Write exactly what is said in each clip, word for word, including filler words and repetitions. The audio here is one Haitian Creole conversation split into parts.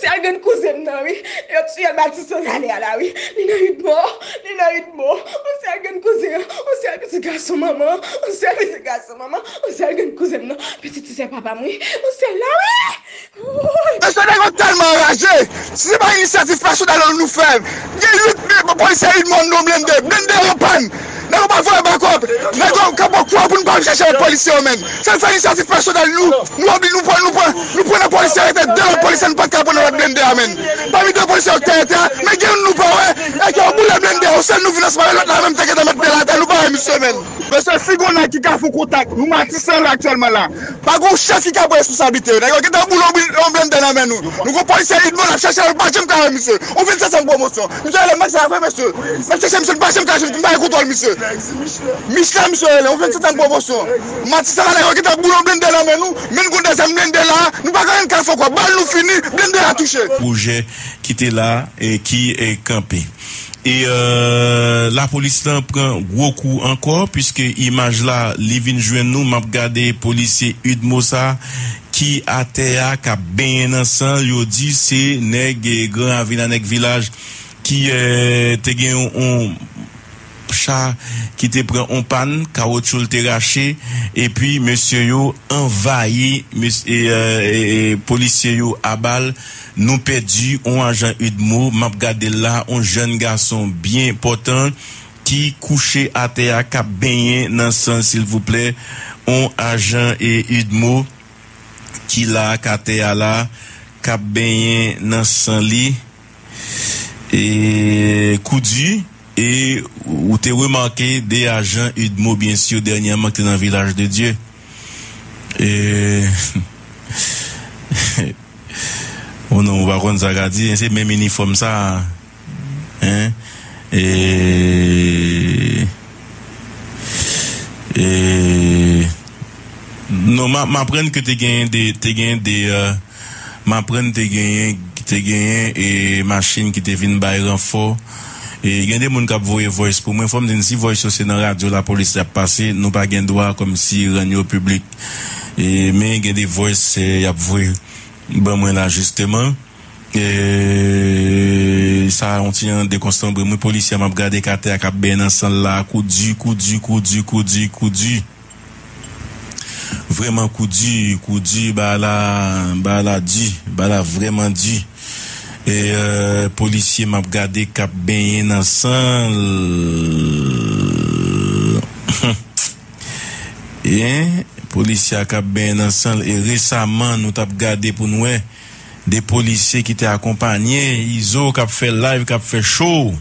Sèl grenn kouzen m nan, wi. Yo tiye l ba ti sanzale a la, wi. Li nan Udmo. Li nan Udmo. On sèl grenn kouzen an. On sèl pitit gason manman. On sèl pitit gason manman. On sèl grenn kouzen m nan. Pitit ti sè papa m, wi. On sèl la, wi. Wouy. Mesye, nèg yo tèlman anraje. Si se pa inisyativ pèsonèl nou fè, gen uit polisye Udmo nan blende. Blende an pàn. Nèg yo pa voye bakòp. Nèg yo kanpe kwa pou nou pa al chèche lòt polisye yo, menm. Sa n fè inisyativ pèsonèl nou. Nou obli-, nou pran, nou pran, nou pran nan polisye, arete de lòt polisye, nou pa t ka pran nan lòt blende a, menm. Pami de polisye yo k te arete a, men gen youn nou pa wè, e ke yo boule blende a, yon sèl nou vin ansanm avè lòt la, menm te gentan met pye l atè, nou pa wè misye, menm. Mesye, si gon nèg ki ka fè kontak, nou Matisan la aktyèlman la. Pa gon chèf ki ka pran responsablite yo. Nèg yo gentan boule yon bl-, yon blende nan men nou. Nou gon polisye Udmo n ap chèche l, nou pa janm ka wè misye. On vennsèt an pwomosyon. Misye rele Max la vre, mesye. N ap chèche misye, nou pa janm ka jwenn, nou pa gen kontwòl misye. Mich la, misye rele, on vennsèt an pwomosyon. Matisan la, nèg yo gentan boule yon blende nan men nou. Men nou gon dèzyèm blende la. Nou pa gen anyen n ka fè ankò. Bal nou fini, blende a touche. Pwojè ki te la e ki e kanpe. E, euh, lapolis lan pran gwo kou ankò, piske imaj la, li vin jwenn nou. M ap gade polisye Udmo sa ki atè a, k ap benyen nan san. Yo di se nèg, eh, Gran Ravin la, nèg vilaj, ki, eh, te gen yon, yon cha ki te pran yon pàn, kawotchou l te rache, epi mesye yo anvayi, mes-, e, eh, e, e, polisye yo a bal. Nou pèdi on ajan Udmo, m ap gade l la, on jèn gason byen pòtan ki kouche atè a, k ap benyen nan san, silvouplè. On ajan e Udmo ki la ak atè a la, k ap benyen nan san li. E kou di, e ou te remake de ajan Udmo, byen si, dènyèman, ki te nan Vilaj de Dye. E O non, ou pa konn sa ka di, se menm inifòm sa a. Hein? E, e, non, m, m aprann ke te genyen de, te genyen de, euh, m aprann te genyen, te genyen, e, machin ki te vin bay ranfò. E gen de moun k ap voye voice pou mwen. Fò m di n, si voice yo se nan radyo lapolis y ap pase, nou pa gen dwa kòmsi rann yo piblik. E, men gen de voice, e, y ap voye ban mwen la, jisteman. E, sa yon ti jan dekonsanbre mwen. Polisye a m ap gade k atè a k ap benyen nan san l la. Kou di, kou di, kou di, kou di, kou di. Vrèman kou di, kou di, bagay la, bagay la di, bagay la vrèman di. E, euh, polisye m ap gade k ap benyen nan san l. Hein? Polisye a k ap benyen nan san l. E resaman, nou t ap gade pou n wè de polisye ki te akonpanye Izo k ap fè live, k ap fè show.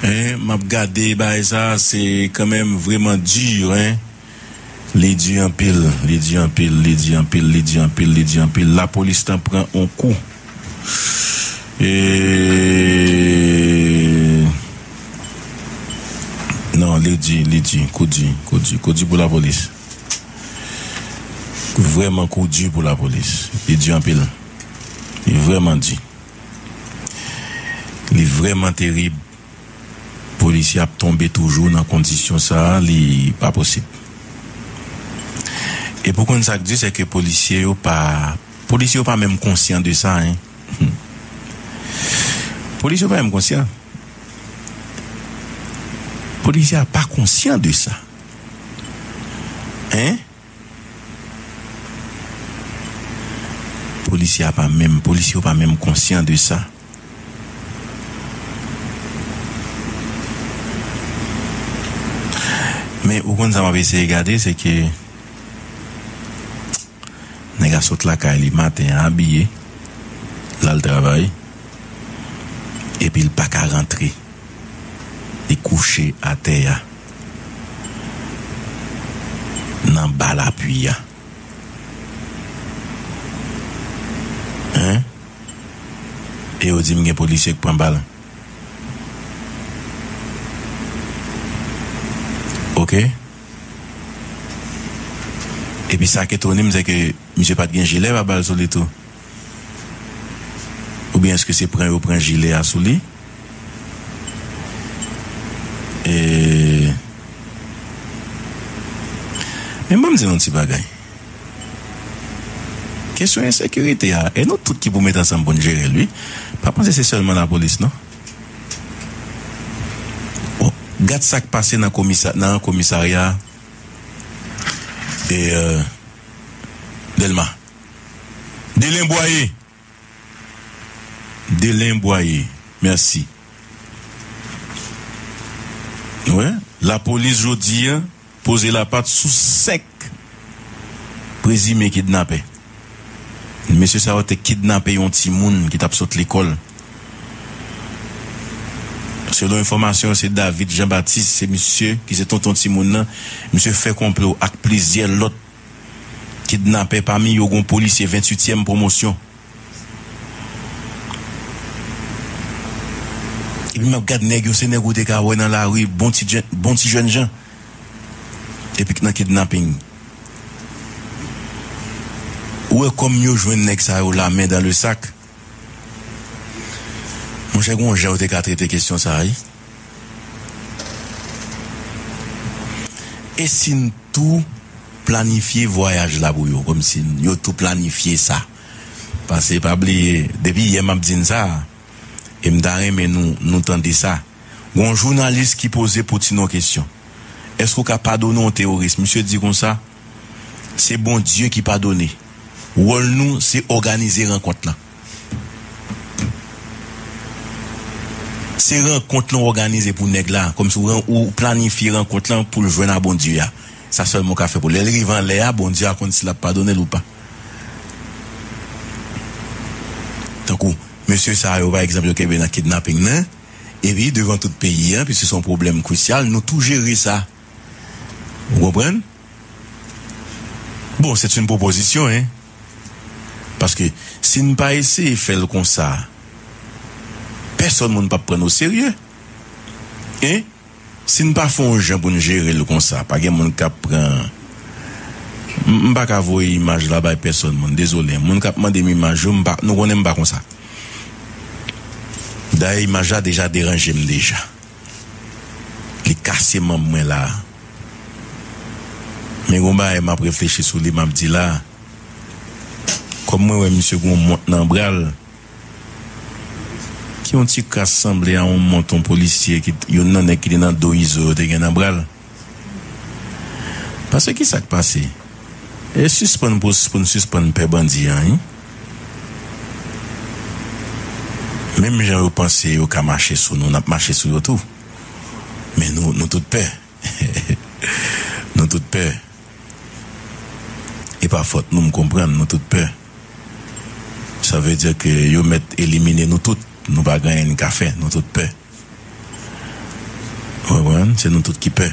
Hein, m ap gade bagay sa, se kanmenm vrèman di, hein. Li di anpil, li di anpil, li di anpil, li di anpil, li di anpil. Lapolis lan pran on kou. E, non, li di, li di, kou di, kou di, kou di pou lapolis. Vrèman kou di pou lapolis. Li di anpil. Li vrèman di. Li vrèman terib. Polisye ap tonbe toujou nan kondisyon sa a, li pa posib. E pou konn sa k di, se ke polisye yo pa, polisye yo pa menm konsyan de sa, hein. Polisye yo pa menm konsyan. Polisye a pa konsyan de sa. Hein? Polisye a pa menm, polisye yo pa menm konsyan de sa. Men ou konn sa m ap eseye gade, se ke nèg la sot lakay li maten an abiye, l al travay, epi l pa ka rantre. Li kouche atè a, nan bal apui a. Hein? E yo di m gen polisye k pran bal. Oke. Epi sa k etone m, se ke misye pa t gen jilè pa bal sou li tou. Oubyen èske se pran yo pran jilè a sou li? E, men ban m di nou yon ti bagay. Kesyon ensekirite a, e nou tout ki pou met ansanm pou n jere l, wi. Pa panse se sèlman lapolis, non. Bon, gad sa k pase nan komisa-, nan komisarya e, euh, Dèlma. Delen Bwaye. Delen Bwaye. Mèsi. Wi, lapolis jodi a poze lapat sou senk prezime kidnapè. Mesye sa yo te kidnape yon timoun ki t ap sot lekòl. Selon enfòmasyon yo, se David Jean Baptiste, se misye ki se tonton timoun nan. Misye fè konplo ak plizyè lòt kidnapè, pami yo gon polisye venntuityèm pwomosyon. Epi m ap gad nèg yo, se nèg ou te ka wè nan lari, bon ti jèn, bon ti jènjan. Epi k nan kidnaping. Ou wè kòm yo jwenn nèg sa yo la men dan le sak. Monchè, gon jan yo te ka trete kesyon sa a, wi. E si n tou planifye vwayaj la pou yo, kòmsi yo tou planifye sa? Paske pa bliye, depi yè m ap di n sa, e m ta renmen nou, nou tande sa. Gon jounalis ki poze Poutine yon kesyon. Èske w ka padone yon teworis? Misye di konsa, se Bondye ki padone. Wòl nou, se òganize rankont lan. Se rankont lan w òganize pou nèg la, kòmsi w, ou planifye rankont lan pou l jwenn a Bondye a. Sa sèlman w ka fè pou l. Lè l rive anlè a, Bondye a konn si l ap padone l ou pa. Tankou, mesye sa yo, pa egzanp, yo kenbe nan kidnaping nan, epi devan tout peyi a, piske se yon pwoblèm krisyal, nou tou jere sa. Ou konprann? Bon, c'est une proposition, hein. Paske si n pa eseye fè l konsa, pèsonn moun p ap pran n oserye. Hein? Si n pa fè yon jan pou n jere l konsa, pa gen moun k ap pran. M, m pa ka voye imaj la bay pèsonn moun, dezole. Moun k ap mande m imaj yo, m pa, nou konnen m pa konsa. Dayè, imaj la deja deranje m deja. Li kase manm mwen la. Men gon bagay m ap reflechi sou li, m ap di la. Kòm mwen wè misye gon mont nan bra l, ki yon ti kras sanble a yon mont yon polisye ki, youn nan nèg ki te nan do Izo yo te gen nan bra l. Paske ki sa k pase? E sispann pou, pou n sispann pè bandi an, wi. Menm jan yo panse yo ka mache sou nou, n ap mache sou yo tou. Men nou, nou tout pè. Nou tout pè. E pa fòt nou, m konprann, nou tout pè. Sa vle di ke yo mèt elimine nou tout. Nou pa gen anyen n ka fè, nou tout pè. Ou konprann? Se nou tout ki pè.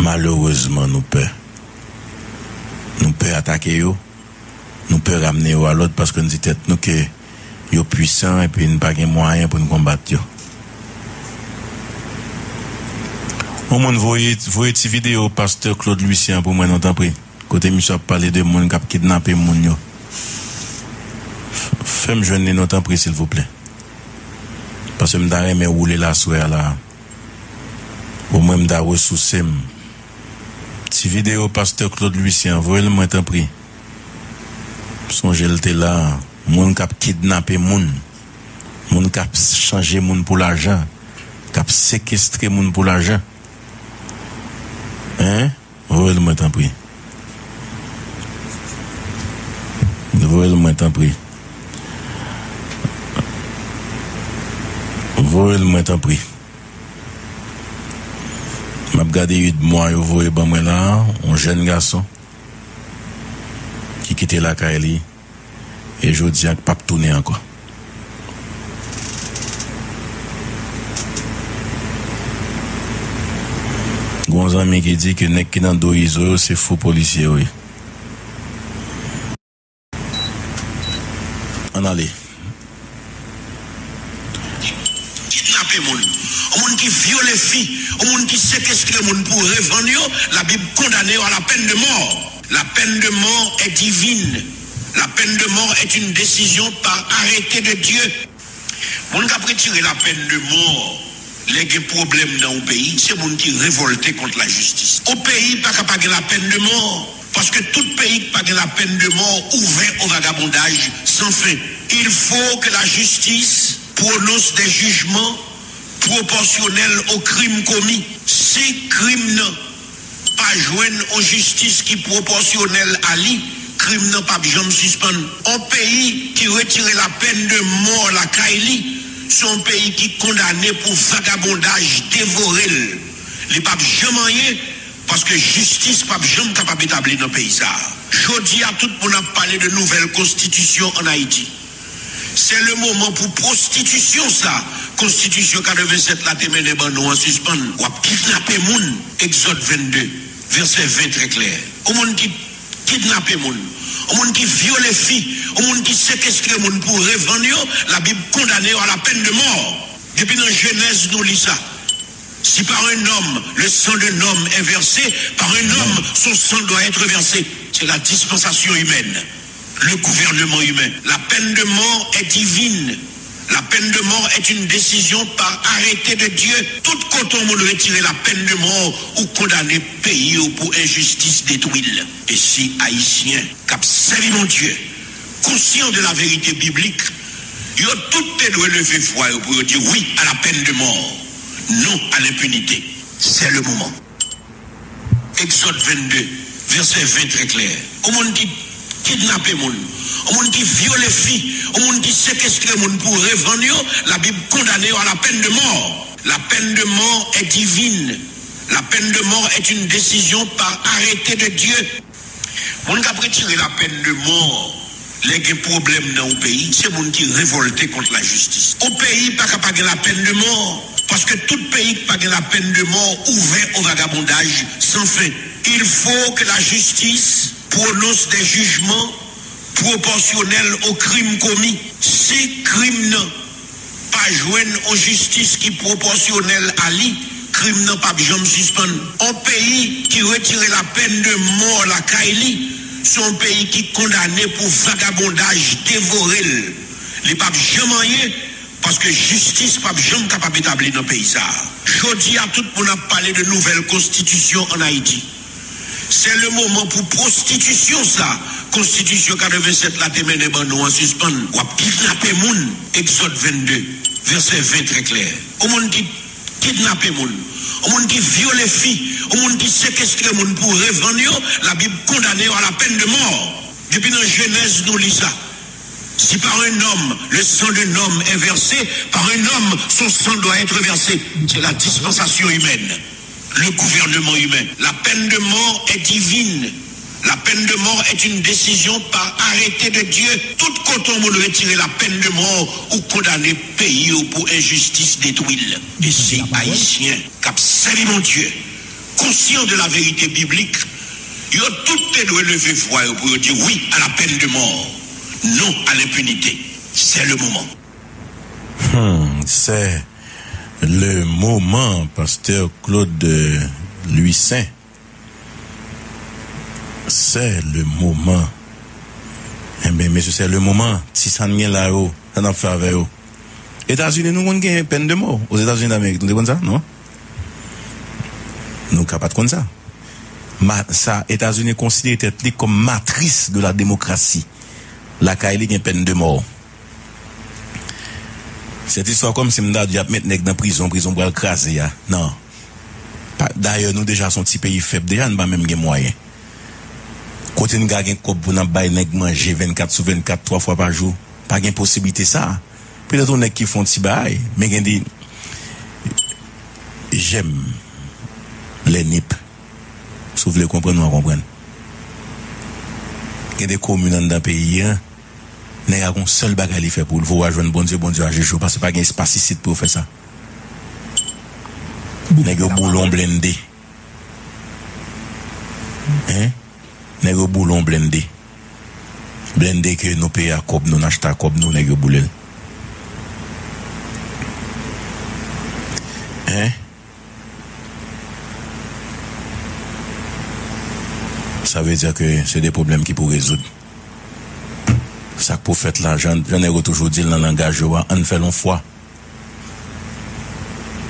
Malerezman, nou pè. Nou pè atake yo. Nou pè ramne yo a lòd paske n di tèt nou ke yo pwisan epi n pa gen mwayen pou n konbat yo. Yon moun voye, voye ti videyo pastè Claude Lucien pou mwen non, tanpri. Kote misye ap pale de moun k ap kidnape moun yo. F-, fè m jwenn li non, tanpri, silvouplè. Paske m ta renmen woule l aswè a la. Omwen m ta resouse m. Ti videyo pastè Claude Lucien, voye l mwen, tanpri. M sonje l te la. Moun k ap kidnape moun. Moun k ap chanje moun pou lajan. K ap sekestre moun pou lajan. Hein? Voye l mwen, tanpri. Voye l mwen, tanpri. Voye l mwen, tanpri. M ap gade uit mwa yo voye ban mwen la, yon jèn gason ki kite lakay li, e jodi a k p ap tounen ankò. Gon zanmi ki di ke nèg ki nan do Izo yo se fo polisye yo ye. Ann ale. Kidnape moun. Yon moun ki vyole fi, yon moun ki sekestre moun pou revann yo, Labib kondane yo à la peine de mort. La peine de mort est divine. La peine de mort est une décision par arrêté de Dieu. Moun k ap retire la peine de mort lè gen pwoblèm nan yon peyi, se moun ki revòlte kont lajistis. Yon peyi pa ka pa gen la peine de mort. Paske tout peyi ki pa gen la peine de mort ouvè au vagabondage sans fin. Il faut que la justice prononce des jugements proportionnels aux crimes commis. Si krim nan pa jwenn yon jistis ki pwopòsyonèl a li, krim nan p ap janm sispann. Yon peyi ki retire la peine de mort lakay li, se yon peyi ki kondane pou vagabondaj devore l. Li p ap janm anyen, paske jistis p ap janm kapab etabli nan peyi sa a. Jodi a, tout moun ap pale de nouvèl konstitisyon ann Ayiti. Se le moman pou pwostitisyon sa konstitisyon katrevennsèt la te mennen ban nou an sispann. W ap kidnape moun, Egzòd vennde, vèsè ven trè klè. Yon moun ki kidnape moun, yon moun ki vyole fi, yon moun ki sekestre moun pou revann yo, Labib kondane yo à la peine de mort. Depi nan Jenèz, nou li sa. Si par un homme le sang d'un homme est versé, par un homme son sang doit être versé. C'est la dispensation humaine, le gouvernement humain. La peine de mort est divine. La peine de mort est une décision par arrêté de Dieu. Tout kote yon moun retire la peine de mort ou kondane peyi w pou enjistis detwi l. E si Ayisyen k ap sèvi Bondye, konsyan de la verite biblik, yo tout te dwe leve vwa yo pou yo di wi à la peine de mort, non à l'impunité. C'est le moment. Egzòd vennde, vèsè ven trè klè. Yon moun ki kidnape moun, yon moun ki vyole fi, yon moun ki sekestre moun pou revann yo, Labib kondane yo à la peine de mort. La peine de mort est divine. La peine de mort est une décision par arrêté de Dieu. Moun k ap retire la peine de mort lè gen pwoblèm nan yon peyi, se moun ki revòlte kont lajistis. Yon peyi pa ka pa gen la peine de mort, paske tout peyi ki pa gen la peine de mort ouvè au vagabondage sans fin. Il faut que la justice prononce des jugements proportionnels aux crimes commis. Si krim nan pa jwenn yon jistis ki pwopòsyonèl a li, krim nan p ap janm sispann. Yon peyi ki retire la peine de mort lakay li, se yon peyi ki kondane pou vagabondaj devore l. Li p ap janm anyen, paske jistis p ap janm kapab etabli nan peyi sa a. Jodi a, tout moun ap pale de nouvèl konstitisyon ann Ayiti. Se le moman pou pwostitisyon sa konstitisyon katrevennsèt la te mennen ban nou an sispann. W ap kidnape moun, Egzòd vennde, vèsè ven trè klè. Yon moun ki kidnape moun, yon moun ki vyole fi, yon moun ki sekestre moun pou revann yo, Labib kondane yo à la peine de mort. Depi nan Jenèz, nou li sa. Si par un homme le sang d'un homme est versé, par un homme son sang doit être versé. C'est la dispensation humaine, le gouvernement humain. La peine de mort est divine. La peine de mort est une décision par arrêté de Dieu. Tout kote yon moun retire la peine de mort ou kondane peyi w pou enjistis detwi l. E si Ayisyen k ap sèvi Bondye, konsyan de la verite biblik, yo tout te dwe leve vwa yo pou yo di wi à la peine de mort, non à l'impunité. C'est le moment. Hmm, c'est le moment, Pasteur Claude, euh, Louis Saint. C'est le moment. Enben, mesye, c'est le moment. Ti sa n gen la yo, sa n ap fè avè yo? Etazini, nou konn gen peine de mort. Aux États-Unis d'Amérique, nou te konn sa, non? Nou ka pa t konn sa. Ma, sa, Etazini konsidere tèt li kòm matris de la demokrasi. Lakay li gen peine de mort. Sèt istwa kòmsi m ta di y ap met nèg nan prizon, prizon pral kraze a. Non. Pa, dayè, nou deja se yon ti peyi fèb deja, nou pa menm gen mwayen. Kote n ka gen kòb pou n ap bay nèg manje vennkat sou vennkat, twa fwa pa jou? Pa gen posiblite sa. Petèt yon nèg ki fè yon ti bagay, men gen de j'aime les nippes. Si w vle konprann, w a konprann. Gen de komin anndan peyi a, nèg la gon sèl bagay li fè pou l voye w al jwenn Bondye, Bondye a jije w, paske pa gen espas isit pou yo fè sa. Nèg yo boule yon blende. Hein? Nèg yo boule yon blende. Blende ke nou peye ak kòb nou, n achte ak kòb nou, nèg yo boule l. Hein? Sa vle di ke se de pwoblèm ki pou rezoud. Sa k pou fèt la, jan, jan nèg yo toujou di l nan langaj yo a, ann fè l yon fwa.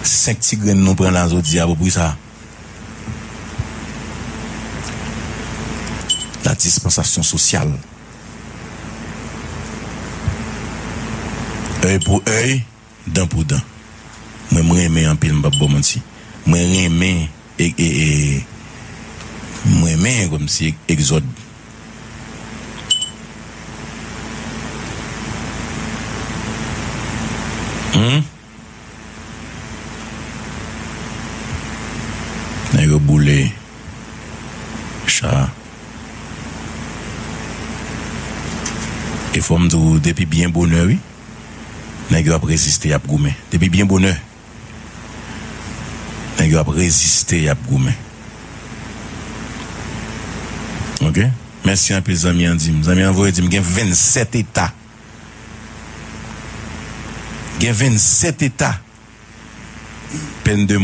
Senk ti grenn nou pran la jodi a pou pri sa. la dispansasyon sosyal. Èy pou èy, dan pou dan. Mwen, m renmen anpil, m p ap ba w manti. Mwen renmen, e, e, e, m renmen kòmsi egzòd. Hmm? Nèg yo boule cha. E fò m di w, depi byen bonè, wi. Nèg yo ap reziste, y ap goumen. Depi byen bonè, nèg yo ap reziste, y ap goumen. Oke? Mèsi anpil, zanmi an di m. Zanmi an voye di m gen vennsèt eta. Gen vennsèt eta. Pèn de